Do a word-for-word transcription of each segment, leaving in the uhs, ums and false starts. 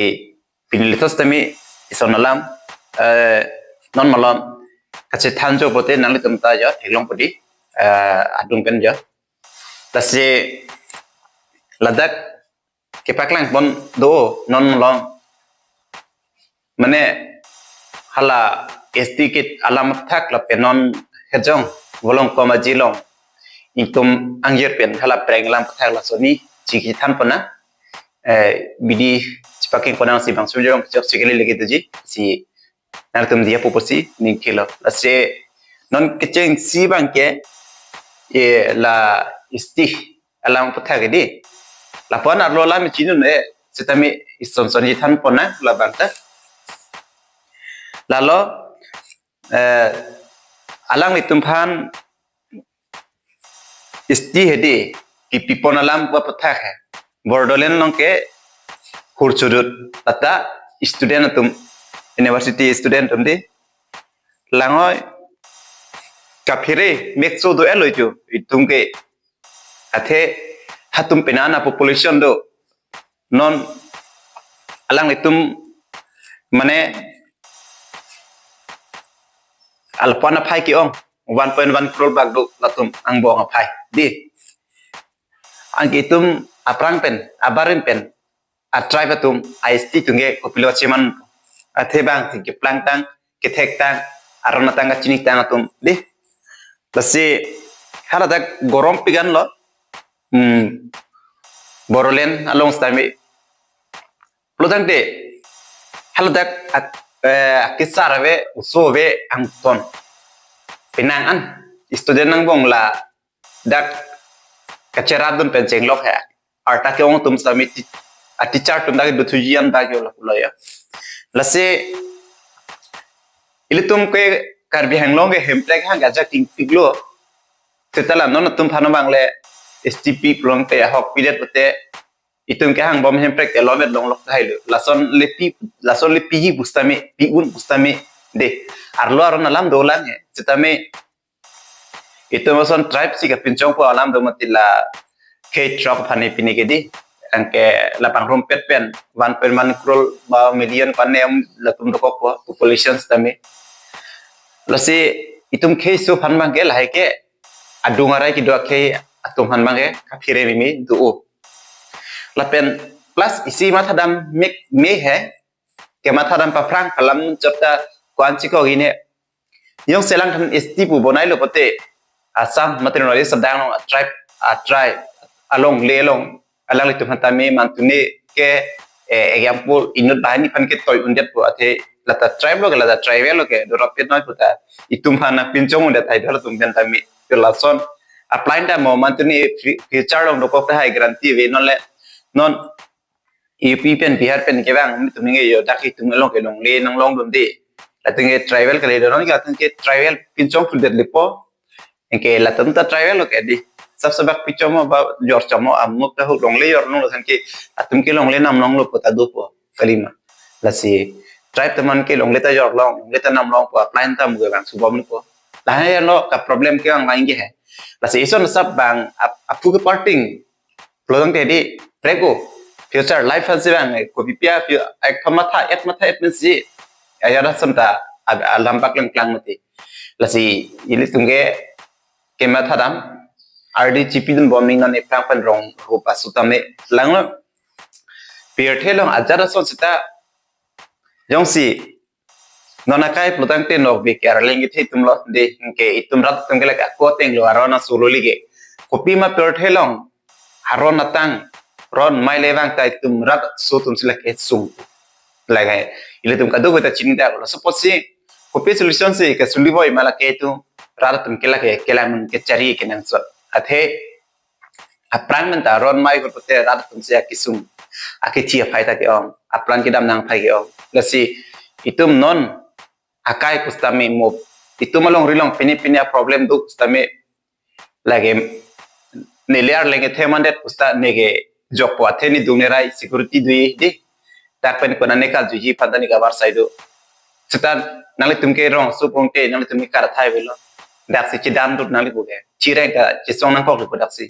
Pini lithos tame ison alam, eh, non malom kachethan jo pote nanglitum ta jo theklong pudi, eh, adung pen jo. Lasi ladak kepaklang pon do non malom. Mane hala S T kit alam thak lapen non hejong volong koma jilong itum angjir pen hala prank alam thak lasoni chikithan pona, eh, bidi chipaking konang si bang sujong chok sikali lagi tuji si nangtum dia pupusi ning kilo. Lasi non kechengsi abang ke, eh, la S T alam aputhak di. Lapu-an arlo alam chinine, sitame ison son ji than pona labang ta. Lalo, eh, alanglitum aphan S T hedi, kipi pon alam aputhak he. Bodoland along ke hurchudut, lata student atum, university student atum di. Langhoi, kaphere, mekso do elo ju, itum ke athe hatum penana population do. Non alanglitum mane alpan aphai ke-ong one point one crore bak do latum angbong aphai. Di. Anke itum aphrang pen, abarim pen, a tribe atum, a S T atum ke kopilo cheman athe bang si keplang tang, kethek tang, aron atang kachini tang atum. Di. Lasi haladak gorom pigan lo. Hmm. Bodoland along sitame. Pulo tangte haladak ak-, eh, akesar ave, oso ave angton. Penang an student angbong ladak kacherap dun pen chenglok he. Arta ke-ong atum sitame ti-, a teacher atum dak duthuji an dak yo lapulo ya. Lasi ilitum ke Karbi Anglong ke Hemprek hang gajak tingpiklo. Seta la non atum aphan abang le S T pi pulote ahok pidet pote itum ke hangbom Hemprek te lomet longlok tahai lo. Lason le pi, lason le pihi pu sitame, pi-un pu sitame de. Arlo aron alam dolang he. Sitame itum ason tribe si kapinchong po alam do mati la khei throk aphan pini ke di. Anke la pangrumpet pen one point one crore ba million panem latum dokok po population sitame. Lasi itum khei su aphan abang ke lahai ke adung arai kedo akhei atum aphan abang ke kaphere mimi do-o. Lapen plus isi mathadam mek me he, kemathadam paphrang kalam chot ta ko-an chikok in he. Jongsi alangphan S T pu bonai lo pote Assam mate North East adang along a tribe, a tribe alongle along alanglitum aphan tame mantune ke, eh, example inut banghini aphan ke toi undet po athe lata tribe lo ke lata tribal lo ke dorap pet noi puta itum aphan nangpinchong undet hai dol atum pen tame. Ke lason apply ta mo mantune fri-, future along dokok tahai guarantee ave non le non U P pen Bihar pen kevang atum nge yo dak itum along ke longle nanglong dunde. Latum ke tribal kali do non ke latum ke tribal pinchong pudet lipo. Anke latum ta tribal lo ke di. Sab sabak pichomo ba jor chomo amuk ta huk longle yor nung latum ke latum ke longle nam longlo po ta do po kalima. Lasi tribe teman ke longle ta yor long, longle ta nam long po, apply ta muge bang subom lipo. Lahai lo ka problem ke ang lain ke he. Lasi ison sab bang ap-, aphu ke parting. Pulo tangte di prego future life aphan si bang, eh, kopi pia pi-, ek pha matha, et matha, et men si. Ajat ason ta ab-, alam paklang klang mati. Lasi ilitum ke kemathadam ardi chipidun bom ning non ephrang pen rong rupa sutame langlo. Pirthe along ajat ason seta jongsi non akai pulo tangte nokbe ke arleng kethe atum lo de, anke itum rat atum ke lake ako ateng lo aron aso lo ligi. Kopi ma pirthe along aron atang ron mai le vang ta itum rat aso atum si lake sung. Lake ilitum kadokave ta chini dak lo. Suppose si kopi solution si ke suli boi ma lake itum rat atum ke lake kelang kechari kenangsot. Athe apran men ta ron mai ko pote rat atum si akesung akethi aphai ta ke-ong, apran kedam nangphai ke-ong. Lasi itum non akai pu sitame mo itum alongri along pini pini a problem do pu sitame lake neli arleng kethe mandet pu sita neke jokpo athe nidung nerai security dui di. Dak pen kona ne kaljuji aphan ta ne kabar sai do. Seta nanglitum ke rong aso pungte nanglitum ke karathai avelo. Daksi chedam dut nangli puke. Chireng ta chesong nangkok lipo daksi.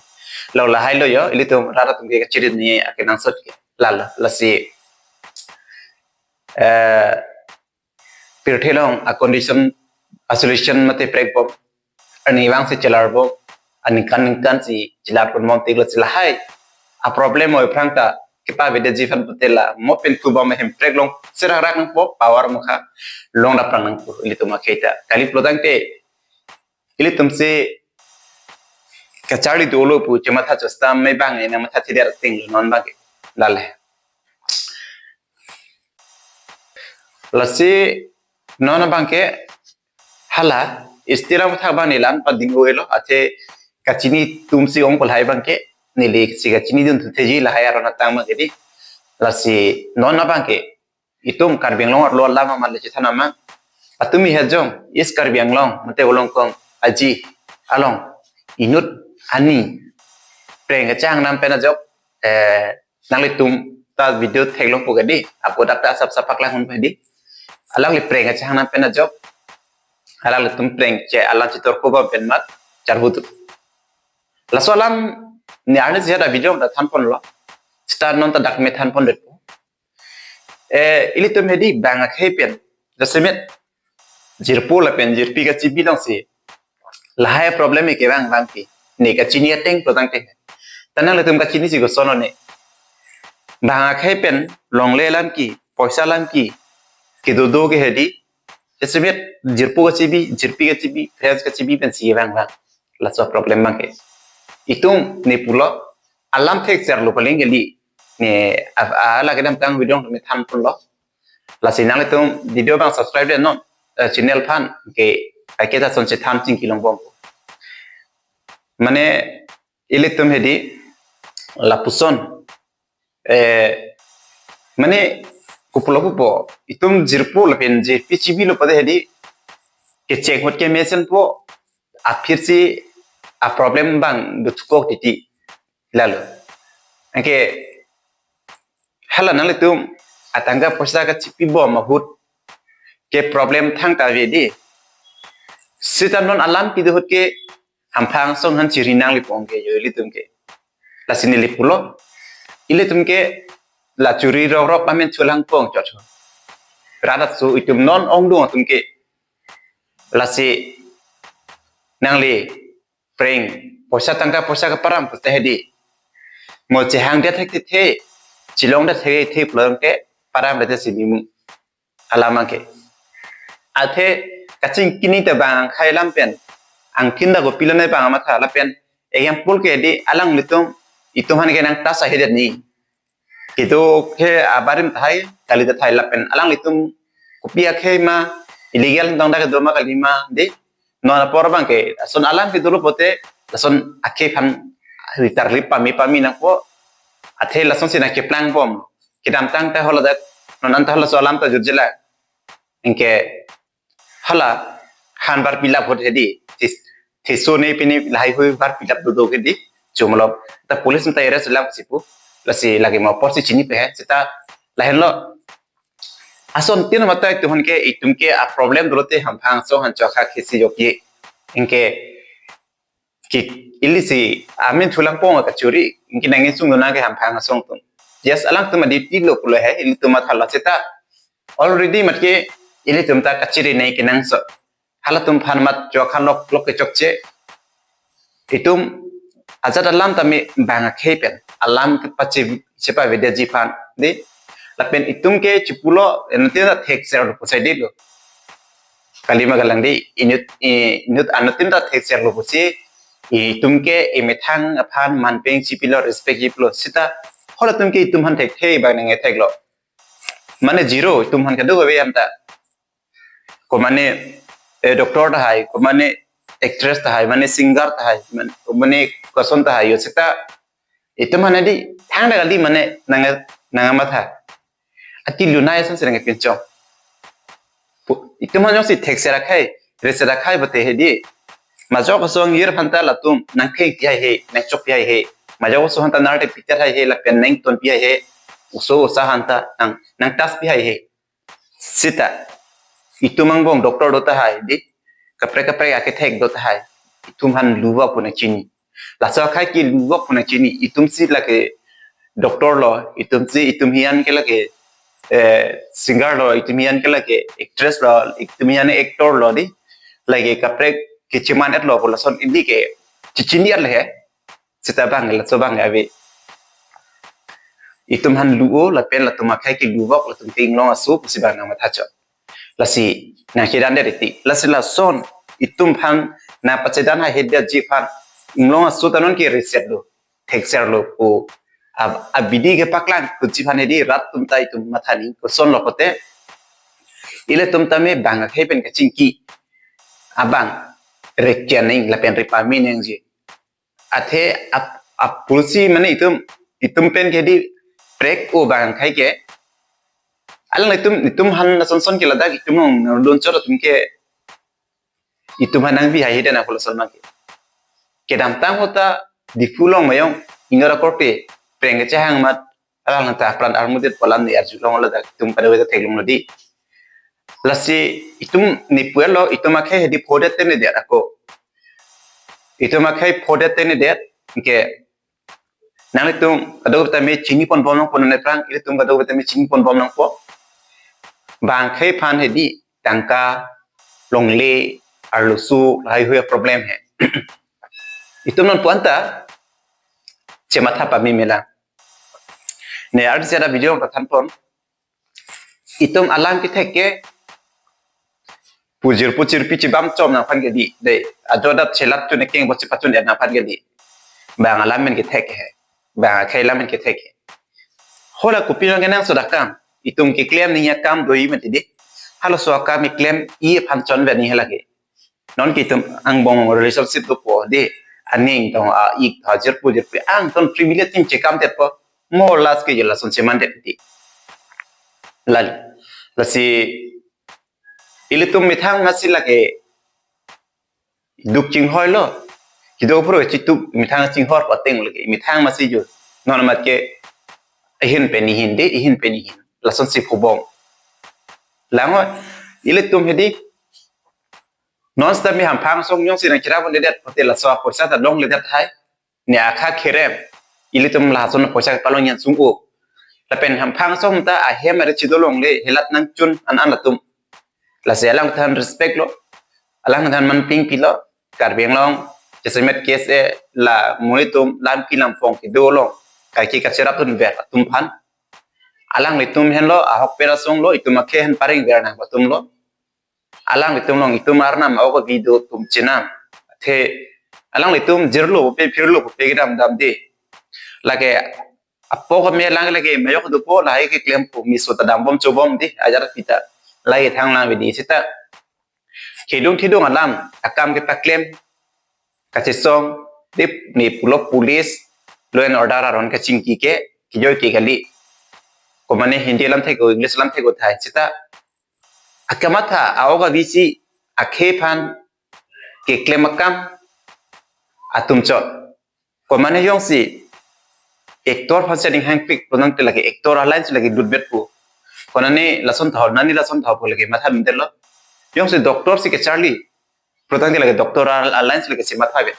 Lo lahai lo yo, ilitum rat atum ke kachirit ni akenangsot ke. Lalo, lasi eh, pirthe along a condition, a solution mate prekbom, arnivang si chelarbo, aningkan ningkan si chelar pon bom tiklo si lahai a problem oi aphrang ta kepavedetji aphan putela mo pen tu bom hem prek long serak rak nangpo, power mukha long dap prang nangpo ilitum akhei ta. Kali pulo tangte ilitum si kacharli dolo pu chematha chostam me bang ena matha thider ting lo non bang ke. Lale. Lasi non bang ke hala istira matha bang nilan pa dinggo elo athe kachini atum si ong kolhai bang ke neli si kachini dun thu theji lahai aron atang bang ke di. Lasi non bang ke itum Karbi Anglong arlo alam amat le chethan amang. Patumi hajong East Karbi Anglong mate ulong kong aji along inut ani preng kachang nam pen ajok, eh, nanglitum ta video theklongpo ke di, apo dak ta sap sap paklang hun pe di. Alangli preng kachang nam pen ajok, alanglitum preng che alang chitor ko bom pen mat charhutu. Laso alam ne arni sejada video ta than ponlo. Seta non ta dak me than pondetpo. Eh, ilitum hedi bang akhei pen jasemet jirpo lapen jirpi kachibi longsi lahai problem ke bang bang ke ne kachini ateng pulo tangte. Ta nanglitum kachini si koson lo ne. Bang akhei pen longle alam ke, poisa alam ke, kedo do ke hedi jasemet jirpo kachibi, jirpi kachibi, friends kachibi pensi bang bang. Laso problem bang ke. Itum ne pulo alam thekser lo paling kali. Ne a, a, lake damtang video me than ponlo. Lasi nanglitum video bang subscribe de non, eh, channel aphan ke paiketa son chethan chingki longbom. Mane ilitum hedi lapuson, eh, mane kupulo kupo itum jirpo lapen jirpi chibi lo pade hedi kecheng hot ke mesenpo, aphirsi a problem bang dutkok titi lalo. Anke hala nanglitum atangka poisa kachipi bom ahut ke problem thangta ave di. Seta non alam kedo ahut ke hamphang asong aphan chiri nanglipon ke jo ilitum ke. Lasi neli pulo. Ilitum ke la churi rok rok amen chulang pon chot. Radat su itum non ongdung atum ke. Lasi nangli preng poisa tangka poisa keparam pute hedi. Mo chehang dia thek the, chilong dia thek the pulo ke param dia si bimu. Alam ke. Athe kachingkini ta bang akhei alam pen. Angthin ta kopilo ne bang amatha lapen. Example ke di alanglitum itum aphan ke nang tas ahedet ni. Kedo ke abarim tahai, kali tahai lapen alanglitum kopi akhei ma, illegal dong dak do ma kali ma di. Non apor bang ke lason alam kedo lo pute lason akhei aphan ritar lip pame pame nangpo. Athe lason si nang keplang bom. Kedamtang ta holo dak, non anta holo so alam ta jurjela. Anke hala han bar pilap hot hedi. Tis, thiso ne pini lahai hui bar pilap dodo ke di. Chumlo ta police ta arrest lam sipu. Lasi lagi mo apor si chini pe he. Seta lahenlo. Ason tin mata itum aphan ke itum ke a problem dolote hamphang asong aphan chokha khesi jokye. Anke ke ili si amen chulang pon kachuri. Anke nang insung dona ke hamphang asong atum. Yes, alangtum adi tilo pulo he, ilitum matha lo seta. Already mat ke ilitum ta kachiri nai kenangsot. Halatum aphan mat chokha lok lok ke chokche. Itum ajat alam tame bang akhei pen alam kepache chepavedetji aphan di. Lapen itum ke chipulo, inut ta thekser lo pusai di lo. Kali ma galang di, inut, i, inut anuttin ta thekser lo pusi, itum ke emethang aphan manpeng chipilo, respect chipilo. Seta halatum ke itum aphan thekthe bang nang theklo. Mane zero itum aphan kedo ave anta. Komane, eh, doctor tahai, komane actress tahai, mane singer tahai, man-, komane koson tahai, yo seta itum aphan di thang dak kali mane nang, nang amatha. Ati lunai ason serang pinchong. Pu-, itum aphan jongsi thekser akhei, reser akhei pute hedi. Majok asong yir aphan ta latum nang kheng pi hai he, nang chok pi hai he. Majok asong aphan ta nar te pitar hai he, lapen nang ton pi hai he. Oso osa aphan ta nang, nang tas pi hai he. Seta itum angbong doctor do tahai di, kaprek kaprek akethek do tahai, itum aphan luvak pu nang chini. Laso akhei ke luvak pu nang chini, itum si lake doctor lo, itum si itum hian ke lake eh, singer lo, itum an ke lake actress lo, itum an actor lo di. Lake kaprek kecheman-et lo pu lason ili ke chechini-et le he. Seta abang, laso abang ave. Itum aphan lu-o, lapen latum akhei ke lu-ok, latum ke inglong aso pusi abang nangmatha chot. Lasi nangchedan det titi. Lasi lason itum aphan nangpachedan haihedet ji aphan inglong aso ta non ke reset lo, thekser lo pu ab-, abidi kepaklang kuchi aphan hedi rat atum ta itum matha nangji koson lo pulote, ilitum tame bang akhei pen kachingki abang rekian nangji lapen repame nangji. Athe ap-, apulsi mane itum, itum pen ke di prek-o bang akhei ke. Alanglitum, itum aphan lason son ke ladak itum along nangdun chot atum ke, itum aphan nangbi haihedet nangpo lason abang ke. Kedamtang ahut ta Diphu along Mayong Inor akorte preng kechehang amat alang ta apran armudet pu alam ne arju long ladak itum kadokave ta theklong lo di. Lasi itum ne pu-et lo, itum akhei hedi phodet te nedet ako. Itum akhei phodet te nedet, anke nanglitum kadokave tame chini ponbom nangpo, non aphrang ilitum kadokave tame chini ponbom nangpo. Bang akhei aphan hedi tangka, longle, arloso, lahai hui problem he. Itum non pu anta chematha pame melang. Ne arni seta video along ta thanpon. Itum alam kethek ke pu jirpo jirpi chebam chom nangphan ke di. Dei, ajo adap chelat chun ekeng bo chepachun-et nangphan ke di. Bang alam pen kethek he. Bang akhei alam pen kethek he. Hala kopi nang kenangsot akam. Itum keklem nangji akam do-i mati di. Halaso akam keklem-i aphan chonvet nangji hala ke. Non ke itum angbong relationship dopo di, aning tong a-ik tha jirpo jirpi angton privilege tin chekamdetpo, mo last ke je lason chemandet ti. Lal, lasi ilitum methang masi lake duk chinghoi lo. Kedo apor chituk methang chinghoi pateng lake methang masi jo. Non amat ke ihin pen ihin di, ihin pen ihin. Lasonsi phubom. Lango, ilitum hedi non seta mi hamphang asong jongsi nangcherap-un-edet pulote laso apoisa ta longledet tahai. Ne akha kerem. Ilitum lason apoisa palong yan sung-o. Lapen hamphang asong ta ahem are chido longle helat nangchun an-an latum. Lasi alangphan respect lo. Alangphan manpingpi lo. Karbi Anglong, jasemet K S A la monit atum lam pi lam phong kedo along kaike kacherap-un-ver atum aphan. Alanglitum henlo, ahokpet asong lo, itum akhei aphan pareng ver nang atum lo. Alanglitum along itum arnam aok avi do atum chenam. Athe alanglitum jirlo pupe phirlo pupe kedam dam di. Lake apok ame lang lake mayok dopo lahai keklempo, miso ta dambom chobom di, ajar pita. Lahai thang lang ave di seta. Kedung thedung alam akam kepaklem kachesong di, ne pulo police, law and order aron kachingki ke, kijoi ke kali. Komane Hindi alam thek-o, English alam thek-o tahai. Seta akamatha aok avi si akhei aphan keklem akam atum chot. Komane jongsi actor aphan si aning hangpik pu nangte lake actor alangsi lake dutbet pu. Konane lason tha-o, nani lason tha-o pu lake matha mindetlo. Jongsi doctor si kecharli pu tangte lake doctor al-, alangsi lake chemathavet.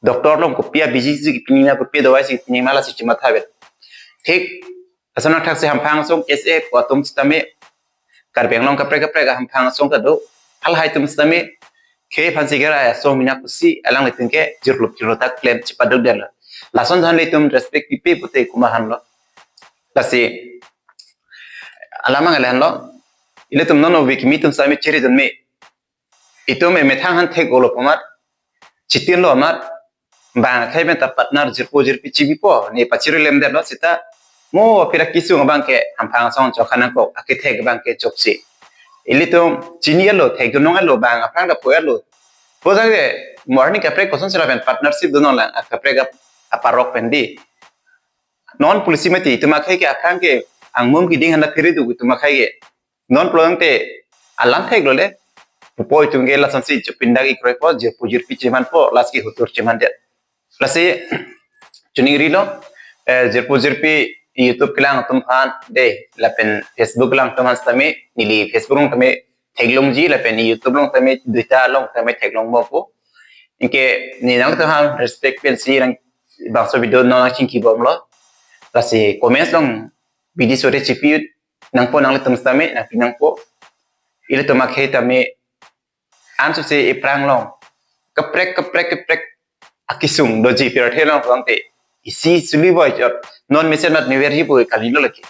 Doctor along kopi abiji si kepini ma, kopi dawai si kepini ma lasi chemathavet. Thik, lason athak si hamphang asong K S A pu atum sitame Karbi Anglong kaprek kaprek ahamphang asong ta do. Halahai atum sitame khei aphan si kerai asong mina pusi alanglitum ke jirlo phirlo ta klem chepaduk detlo. Lason than le itum respect pipe pute komat aphan lo. Lasi alam angele aphan lo. Ilitum non ove kimi atum sitame chiri dun me. Itum emethang aphan thek-olo pu amat, chitin lo amat, bang akhei pen ta partner jirpo jirpi chibipo, ne pachiri lemdetlo seta, mo aphi ra kesung abang ke hamphang asong chokha nangkok, akethek abang ke choksi. Ilitum chini-et lo, thekdun nang-et lo, bang aphrang ta pho-et lo. Pu tangte, mo arni kaprek kosonsi lapen partnership dun nanglang, akaprek ap-, aparok pen di. Non policy mati, itum akhei ke aphrang ke, angmum keding aphan ta phiri duk itum akhei ke. Non pulo tangte alam thek lo le. Pupo itum ke lasonsi chepindak ikroipo, jirpo jirpi chemanpo, lasi ke hutur chemandet. Lasi choningri lo, eh, jirpo jirpi YouTube kelang atum aphan, dei, lapen Facebook kelang atum aphan sitame, neli Facebook along tame theklongji, lapen YouTube along tame, duita along tame theklong mo pu. Anke ne nangtum aphan respect pensi nang bangso video non nangchingkibomlo. Lasi comments along bidi sore chipi nangpo, nanglitum sitame nangpi nangpo. Ilitum akhei tame ansose epranglong kaprek kaprek kaprek akisung doji pirthe along tangte isi suli voi chot non mesen mat niver ji pu kalilo lake.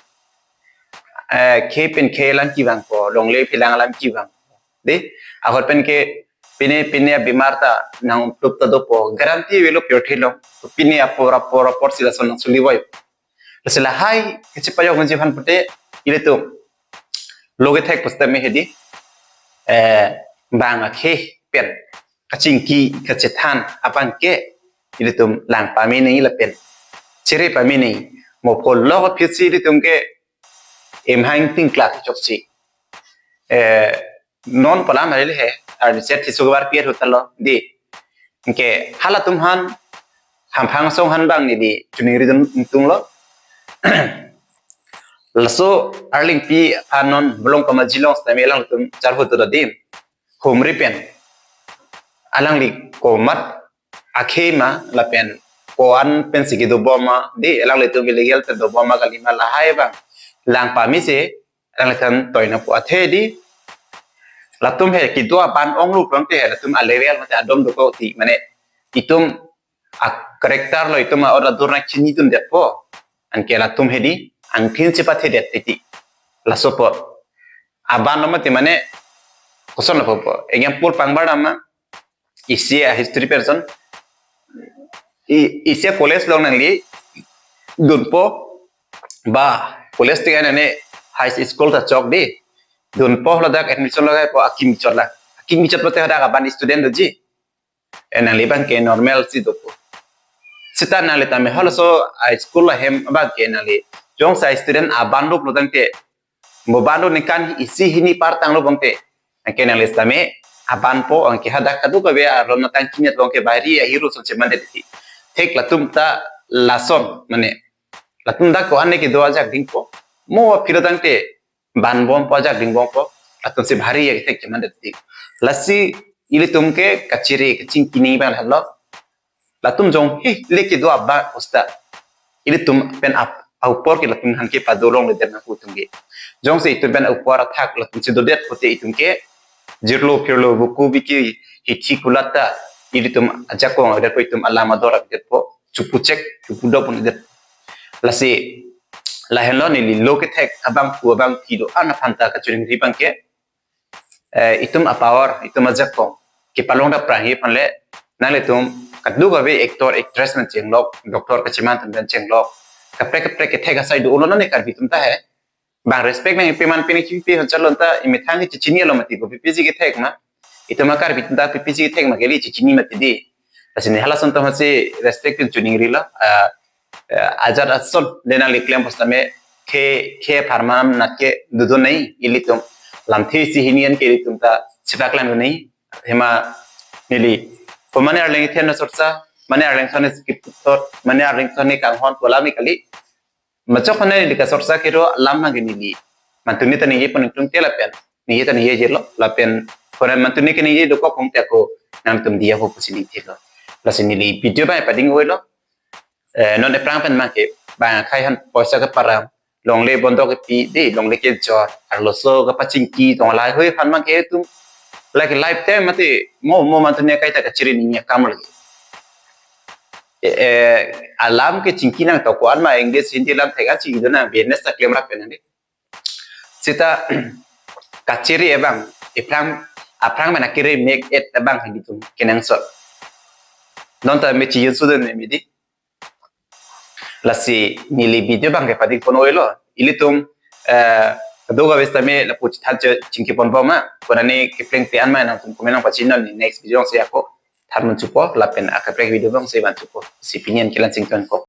Eh, khei pen khei alam kevangpo, longle phelang alam kevang. De, ahut pen ke pine pine abimar ta nangtup ta dopo, guarantee avelo pirthe along. Pine apor apor apor si lason nang suli voi. Lasi lahai kachepajok nangji aphan pute ilitum lo kethek pusitame hedi, eh, bang akhei pen kachingki kachethan abang ke ilitum lang pame nangji lapen chere pame nangji. Mo polo aphi si ilitum ke emhang tingklak chok si, eh, non palam hari he, arni set hisu gabar pier hutalo di. Anke halatum aphan, hamphang asong aphan bang neli choningri dun tung lo. Laso arlengpi aphan non Bolong Kamaji along sitame alangtum charhut do dim. Humri pen alangli komat akhei ma lapen ko-an pensi kedobom ma, di, alanglitum illegal pen dobom ma kalima, lahai bang lang pame si alanglitum toi nangpo. Athe di latum he kedo aban onglo tangte he latum alevel mate adom dokok ti, mane itum a-character lo, itum a-order dur nangchinidundetpo. Anke latum hedi angthin chepathedet titi. Laso po aban lo mati, mane koson lo po. Example pangbar nama, isi a-history person, i-, isi a-college along nangli dunpo, ba college tiga nane high school ta chok di, dunpo, ladak admission lagaipo, akimi chot la, akimi chot pote hadak aban student doji. Eh, nangli bang ke normal si dopo. Sita nangli tame halaso a-school ahem bang ke nangli jongsi student aban rup lo tangte, mo ban rup ningkan isi hini par tanglo bangte, anke nangli sitame aban po, anke hadak kadokave aron atang kinet bangke bahari a-hero ason chemandet ti. Thek latum ta lason, mane latum dak ko-an ne kedo ajak dingpo, mo aphi lo tangte banbompo, ajak dingbompo, latum si bahari akethek chemandet ti. Lasi ilitum ke kachere kachingki nangji abang halo. Latum jong he le kedo abang usta, ilitum pen ap aupor ke latum aphan kepadolongledet nangkok atum ke. Jongsi itum pen aupor athak latum si dodet pote itum ke jirlo phirlo buku biki hithi kulat ta ilitum ajakong adet ko itum alam ador adet po chupuchek chupudok pon adet. Lasi lahenlo neli lo kethek abang pu abang kedo-an aphan ta kachoningri bang ke, eh, itum a-power, itum ajakong kepalong dapprang aphan le, nanglitum kadokave actor actress nangchenglok, doctor kacheman atum nangchenglok, kaprek kaprek kethek asai do ulo nane Karbi atum ta he. Bang respect nangpiman pini chipi hon chalon ta imethang ke chechinilo mati ko P P C kethek ma. Itum a-Karbi atum ta P P C kethek ma kali chechini mati di. Lasi ne halason atum aphansi respect pen choningrilo. Ah, eh, ajat ason le nangli klem pusitame khei, khei apharman nat ke dodun nangji, ilitum lamthe isi hini an ke ilitum ta chepaklangdun nangji. Athema neli ko mane arleng ithen na sorsa, mane arleng ason ne skip thot, mane arleng ason ne kanghon pu alam kali. Machok mane neli kasorsa kedo alam abang ke neli mantuni ta ningje pon tung te lapen ningje ta ningjelo lapen ko mantuni ke ningje dokok kong te ako nangtum diya ho pusi ningje lo. Lasi neli video abang pading oilo. Eh, non ephrang pen abang ke bang akhei aphan poisa keparam, longle bondok kepi di, longle kejor, arloso kepachingki tong lahai hui aphan abang ke itum like lifetime mati mo mo mantuni akai ta kachere nangji akam lagi. Eh, eh, alam kechingki nangtoko an ma English Hindi alam thek an chingki do nang business ta klemrap pen nang di. Sita kachere abang, ephrang, aphrang mena kere mek et abang hang itum kenangsot. Non ta me chiyun sudun me midi. Lasi neli video abang ke pading pon oilo. Ilitum, eh, kadokave sitame lapu chethan che chingki ponbom ma. Konane kepleng te an ma nangtum comment nangpachini non, next video si ako than mun chupo lapen akaprek video abang si van chupo. Si pini an ke la-an si ingtonkok.